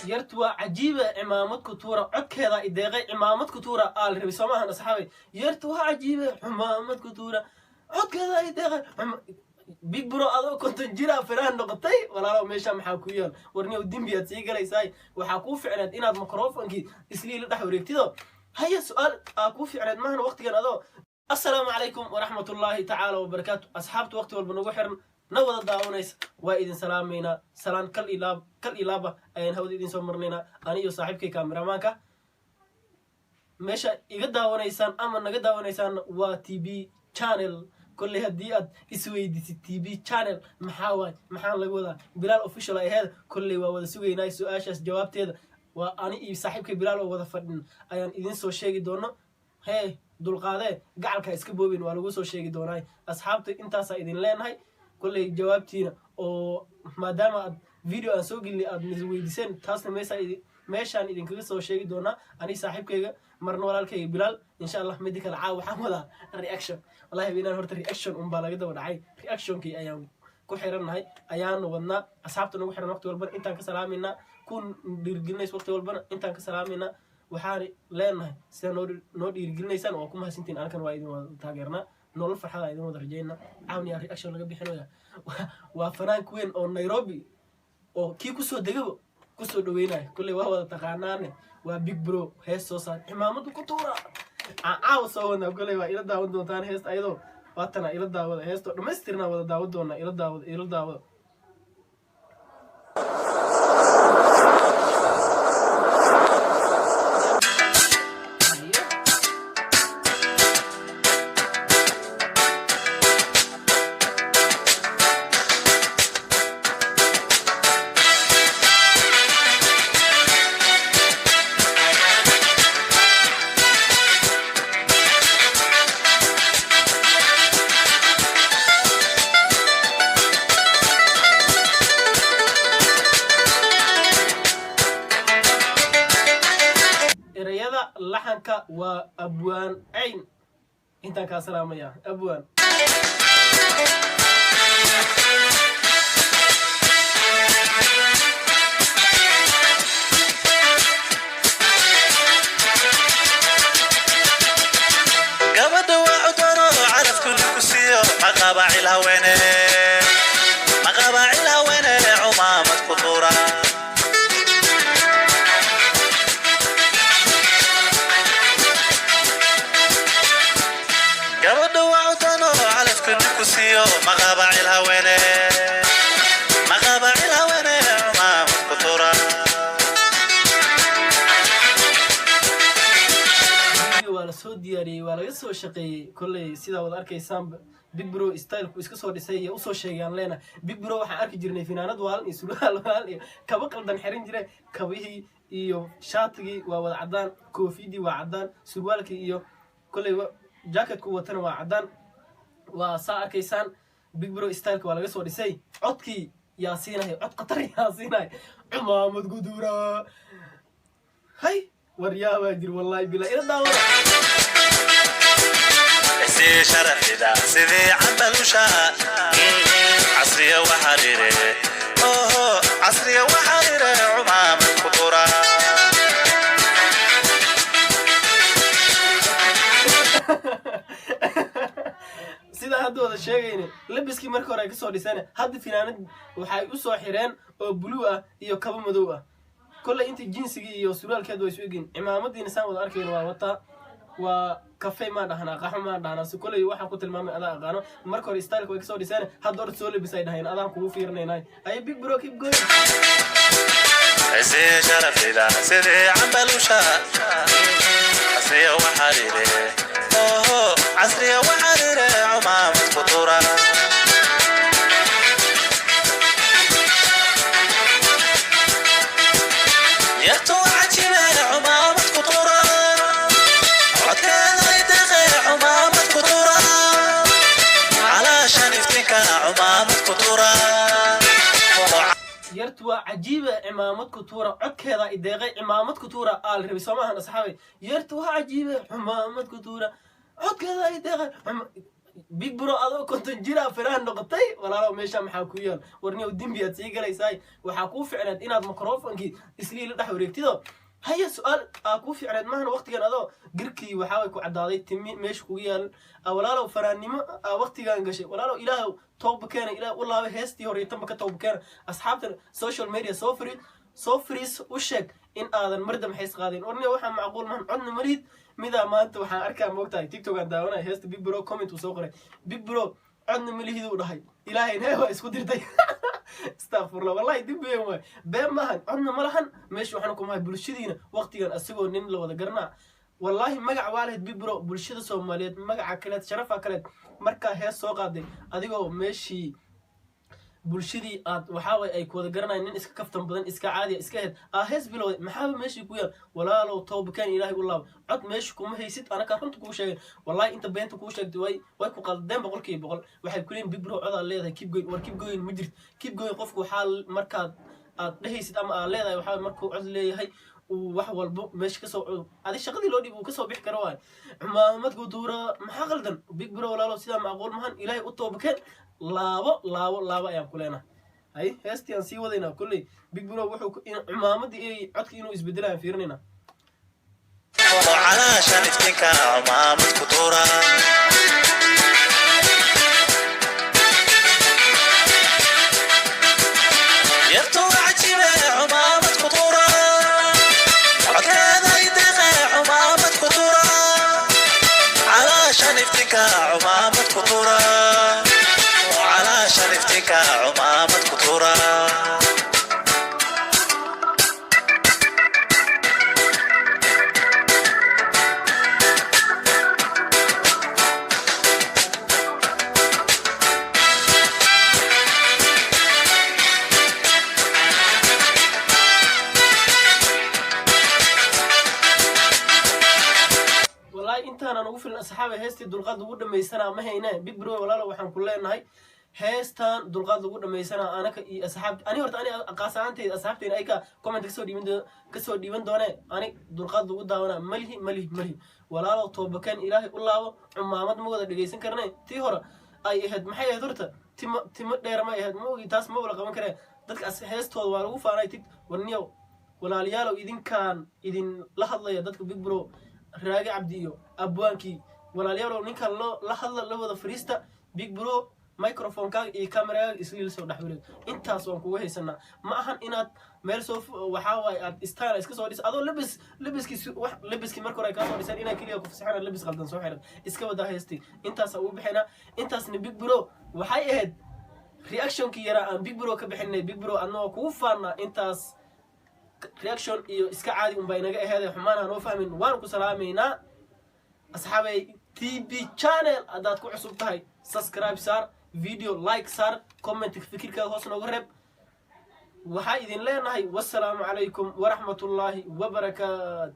Yartu waa cajiiba, cimaamad ku tuura, codkeeda ideeqay. Cimaamad ku tuura aa la rabay, soo maahan, asxaabay? Yartu waa cajiiba, cimaamad ku tuura, codkeeda ideeqay. Big Bro, adoo 50 jira firahan noqotay, walaalow, meesha maxaa ku yaal? Warniyow, dembi aad sii galaysaay. Waxaa kuu ficneed inaad microfonkii islii la dhex wareegtido. Haya, su-aal aa kuu ficneed maahan waqtigan adoo. Assalaamu calaykum waraxmat ullaahi tacaala wabarakaatu. Asxaabta waqti walba nagu xiran, na wada daawanaysa, waa idin salaamaynaa. Salaan kal iyo laab, kal iyo laaba ayaan hawada idin soo marnaynaa, ani iyo saaxiibkay kameramaanka. Meesha iga daawanaysaan ama naga daawanaysaan waa TV Channel. Kolley haddii aad isweydiisid TV Channel maxaa waay, maxaa laga wadaa, Bilaal Official ay aheed, kolley waa wada sugaynaa su-aashaas jawaabteeda. Waa ani iyo saaxiibkay Bilaal oo wada fadhin ayaan idin soo sheegi doono. Hee, dulqaadee, gacalka iska boobin, waa lagu soo sheegi doonaa. Asxaabta, intaasaa idin leenahay. Kolley jawaabtiina oo maadaama aad video aan soo gelinay aad weydiiseen, taasna meesha meeshaan idinkaga soo sheegi doonaa, ani saaxiibkayga, marna walaalkayga Bilaal, insha Allah. Midi kale, caaw waxaan wadaa reaction. Wallahi binaan horta reaction unbaa laga daba dhacay. Reactionkii ayaan ku xirannahay, ayaanu wadnaa. Asxaabta nagu xiran waqti walbana intaan ka salaamaynaa, ku dhiirigelinaysa waqti walbana intaan ka salaamaynaa. Waxaan leenahay, sida noo dhiirigelinaysaan waa ku mahadsantiin. Anakan waa idin wada taageernaa, nolol farxada idin wada rajaynaa. Caawniyaa reaction laga bixinaya waa fanaanka weyn oo Nairobi oo kii kusoo degaba kusoo dhaweynayo. Kolley waa wada taqaanaane, waa Big Bro. Hees soo saar, cimaamadu ku tuura, aan caawa soo wadnaa. Kolley waa ila daawan doontaan heesta ayadoo waatana. Ila daawada heestoo dhammaystirnaa, wada daawan doonaa. Ila daawada, ila daawada. Ereyada, laxanka waa Abwaan Cayn. Intaan kaa salaamaya, Abwaan. Gabadha waa cuduro, carafku ku siiyo. Maqabaacil haweene, maqabaacil haweene, cumaamad ku tuura. Gabadha waa cuduro, calafku ku siiyo. Maqabaacil haweene, maqabaacil haweene, cumaamad ku tuura. Video waa la soo diyaariyey, waa laga soo shaqeeyey. Kolley sidaa wada arkaysaanba, Big Bro styleku iska soo dhisay iyo usoo sheegay aan leenahay. Big Bro waxaan arki jirnay finaanad waalan iyo surwaal waalan iyo kaba qaldan xiran jire. Kabihii iyo shaatigii waa wada caddaan, koofidii waa caddaan, surwaalkii iyo kolley jacketku watana waa caddaan. Waa saa arkaysaan, Big Bro styleka waa laga soo dhisay. Codkii yaa siinaya, cod khatar yaa siinaya, cumaamad gudura. Hay, war yaabaa jir, wallahi bila ila daawada. Sii sharafida sidii cambalusha, casriya waxaa dhire, oho, casriya waxaa dhire, cumaamad ku tura. Sidaa hadda wada sheegayna, labiskii marka hore ay kasoo dhiseen, hadda finaanad waxay usoo xireen oo blue ah iyo kabo madow ah. Kolley inta jinsigii iyo surwaalkeed waa isu egin. Cimaamadiina saan wada arkayna waa wataa, waa kafey maan dhahnaa, qaxwo maan dhahnaa, si kolley waxaan ku tilmaamay adaa aqaano. Marka hore styleka way kasoo dhiseen, hadda orta soo labis ay dhaheen, adaan kugu fiirinaynay. Ay, Big Bro, keep going. Sii sharafida sidii cambalusha, casriya waxaa dhire, oho, casriya waxaa dhire, cumaamad ku tura. Yartu cajibe, cumaamad ku tura, codkeeda ideqe, cumaamad ku tura, calaashan iftinka, cumaamad ku tura. Yartu waa cajiiba, cimaamad ku tuura, codkeeda ideeqay. Cimaamad ku tuura aa la rabay, soo maahan, asxaabay? Yartu waa cajiiba, cimaamad ku tuura, codkeeda ideeqay. Big Bro, adoo 50 jira firahan noqotay. Walaalow, meesha maxaa ku yaal? Warniyow, dembi aad sii galaysaay. Waxaa kuu ficneed inaad microfonkii islii la dhex wareegtido. Haya, su-aal aa kuu ficneed maahan waqtigan adoo girkii waxaa way ku caddaaday, timi meesha kugu yaal. Walaalow, fanaannimo aa waqtigan gashay. Walaalow, Ilaahow tooba keena, Ilaah u laabay heestii hore iyo tanba ka tooba keena. Asxaabtan social media soo fariid, soo fariis, u sheeg in aadan mar dambe hees qaadin. Warniyo, waxaa macquul maahan, codna malihid. Midaa maanta waxaan arkaa, moogtahay, TikTok aan daawanaya, heesta Big Bro comment uu soo qoray: "Big Bro, codna malihid," uu dhahay. Ilaahayna waa isku dirtay. Astaqfurlah, wallahi dib weyn waay, been maahan, codna ma lahan. Meesha waxaan ku mahay bulshadiina waqtigan asagoo nin la wada garanaa. Wallaahi magac waa lahayd, Big Bro, bulshada Soomaaliyeed magaca kaleed, sharafa kaleed. Markaa hees soo qaaday adigoo meeshii bulshadii aad waxaa waay ay ku wada garanayan, nin iska kaftan badan, iska caadiya iska ahayd, aa hees bilowday, maxaaba meeshii ku yaal? Walaalow, tawbakeen, Ilaahay u laabo. Cod meesha kuma haysid. Anakaa runta kuu sheegay. Wallahi inta beenta kuu sheegtay way ku qaldeen 100%. Waxay ku leeyihin: "Big Bro, codaa leedahay, keep going." War, keep going ma jirt. Keep going qofku waxaa markaad aad dhehaysid ama aad leedahay, waxaa markuu cod leeyahay uu wax walbo meesha kasoo adi shaqadii loo dhiib uu kasoo bixi karo waay. Cumaamad kutuura, maxaa qaldan, Big Bro? Walaalo, sidaa macquul mahan. Ilaahay u toobakeen, laabo, laabo, laabo ayaan ku leenahay. Hay, heestii aan sii wadaynaa. Kolley Big Bro wuxuu cumaamadii inay codki inuu isbedelayaan fiirinaynaa. Calaashan iftiinka cumaamad ku tuura. Yartu cajibe, cumaamad ku tuura, codkeeda ideeqe, cumaamad ku tuura, calaashan iftiinka cumaamad ku tuura, calaashan iftiinka cumaamad ku tuura. Wallaahi intaanan ugu filan, asxaaba. Heestii dulqaad lagu dhamaysanaa ma hayne. Big Bro, walaalo, waxaan ku leenahay heestan dulqaad lagu dhamaysanaa anaka iyo asxaabta. Ani horta, ani qaas ahaanteyda, asxaabteyna ay ka comment kasoo dhiiban doone. Ani dulqaad lagu daawanaa malihi, malihi, malihi. Walaalow, toobakeen, Ilaahay u laabo. Cumaamad ma wada dhegaysan karne. Tii hore ay ahayd, maxay ahayd horta? Timo dheer may ahayd? Ma ogi, taas ma wala qaban karee. Dadka heestooda waa lagu faanay tig. Warniyow, walaalayaalow, idinkaan idin la hadlaya, dadka Big Bro, Raage Cabdi iyo abwaankii, walaalayaalow, ninkan loo la hadla, la wada fariista. Big Bro, microphonekaaga iyo cameragaaga isliil soo dhex wareeg. Intaas waan kugu haysanaa. Ma ahan inaad meel soo waxaa waaye aad style iska soo dhis adoo labis labiskii wax labiskii marka hore ay kaa soo dhiseen inay keliya ku fasaxaan, labis qaldan soo xiran. Iska wadaa heystay. Intaasa ugu bixinaa. Intaasna Big Bro waxay ahayd reactionkii yaraa aan Big Bro ka bixinay. Big Bro, adna waa kugu faanaa. Intaas reaction iyo iska caadi unbaa inaga aheeday, xumaan noo fahmin. Waan ku salaamaynaa, asxaabay. TB channel haddaad ku cusub tahay, subscribe saar, video like saar, comment fikirkaaga hoos nooga reeb. Waxaa idin leenahay wassalaamu calaykum waraxmatullaahi wabarakaatu.